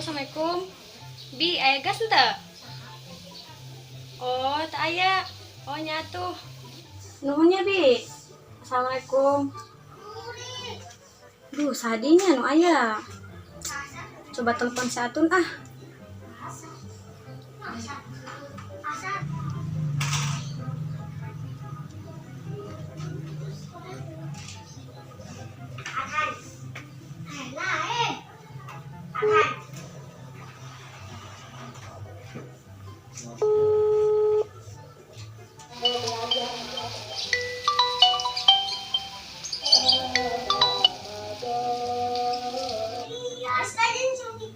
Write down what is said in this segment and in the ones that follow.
Assalamualaikum. Bi, aya gas henteu? Oh, teu aya. Oh, nya atuh. Nuhun ya, Bi. Assalamualaikum. Duh, saha deui nya nu aya. Coba telepon si Atun ah.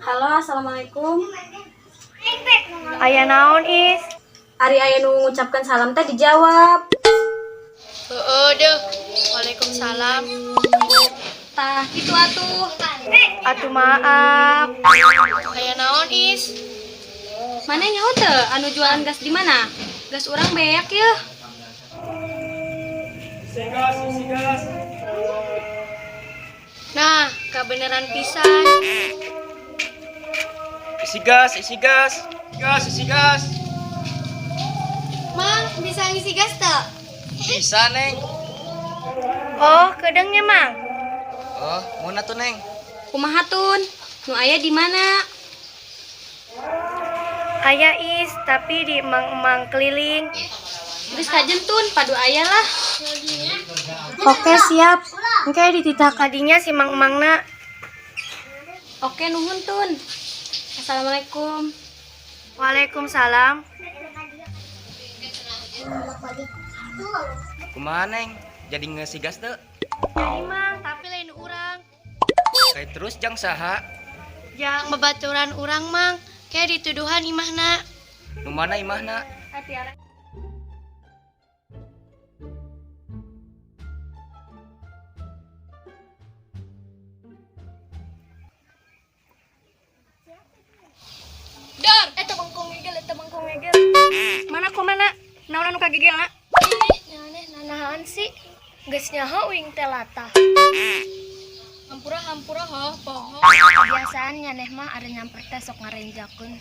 Halo, assalamualaikum. Aya naon, Is? Ari aya nu ngucapkan salam teh dijawab. Heeh deuh. Waalaikumsalam. Tah, kitu atuh. Atuh maaf. Aya naon, Is? Mana nyaho teu anu jualan gas di mana? Gas urang beak yeuh. Isi gas, isi gas. Nah, kabeneran pisan. Isi gas, isi gas. Gas, isi gas. Mang, bisa ngisi gas teu? Bisa, Neng. Oh, kedeung nya, Mang. Oh, mau tuh, Neng? Kumaha Tun? Nu aya di mana? Aya, Is, tapi di emang-emang keliling. Geus kajen Tun, padu aya lah. Oke, siap. Engke dititah kadinya si mang-emangna. Oke, nuhun Tun. Assalamualaikum. Waalaikumsalam. Kumaha, Neng? Jadi ngisi gas teu? Jadi, Mang, tapi lain urang. Kayak terus jang saha? Jang babaturan urang, Mang. Kayak dituduhan imahna. Nu mana imahna? Dar, eta bangkong ngegel, eta bangkong ngegel. Mana ku mana? Naon anu kagegelna? Nyaneh nanahaan sih. Geus nyaho uing teh latah. Hampura hampura ho, poho. Kebiasaan nyaneh mah ada nyamper teh sok ngarenjakeun.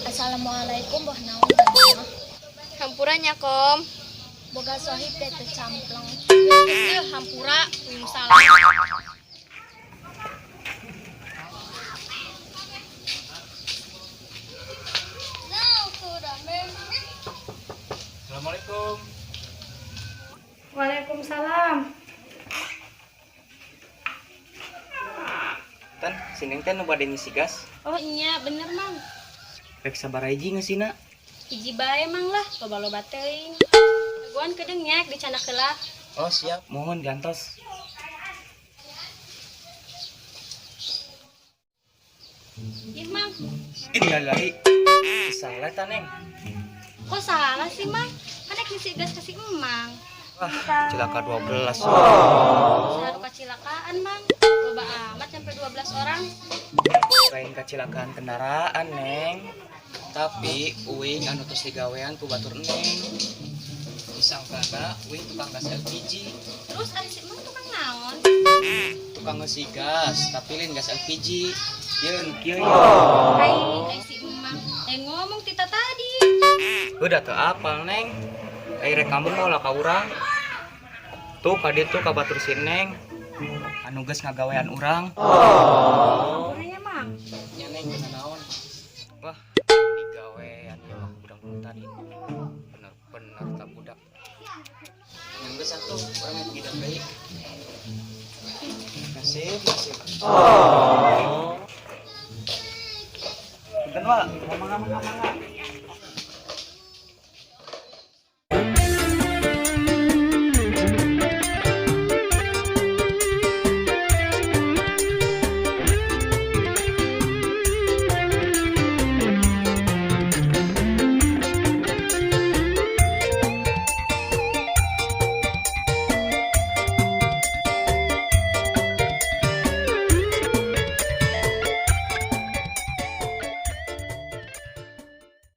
Assalamualaikum boh naon tadi mah. Hampura nya kom. Boga sohib teh teu campleng. Geus deuh hampura uing salah. Assalamualaikum. Waalaikumsalam. Tan, si Neng teh nu bade ngisi gas. Oh iya, bener Mang. Rek sabaraha hiji ngeusina? Hiji bae Mang lah, loba-loba teuing. Dagoan kedeung nya dicandak heula. Oh, siap. Mohon gantos. Ih Mang, Innalillahi. Salah ta, Neng. kok salah sih Mang? Kan rek ngisi gas ka si Emang. Wah, cilaka 12. Selalu kacilakaan Mang. Loba amat sampai 12 orang. Lain kacilakaan kendaraan, Neng. Tapi uing anu tos digawean ku batur Neng. Disangkana uing tukang gas LPG, Terus ari si Emang tukang naon? Tukang ngisi gas, tapi lain gas LPG. Yeun kieu ye. Ai, ai si Emang. Eh ngomong tita tadi. Udah teu apal, Neng. Ai rek kamu mau lah ka urang. Tuh ka ditu ka batur si Neng. Anu geus ngagawean urang. Hampura nya Mang. Nya Neng teu naon. Wah, digawean ieu mah budak nu tadi. Bener-bener tak budak. Yang geus atuh, urang rek ngider deui. Nasib, nasib. Punten, Wak. Mangga, mangga, mangga.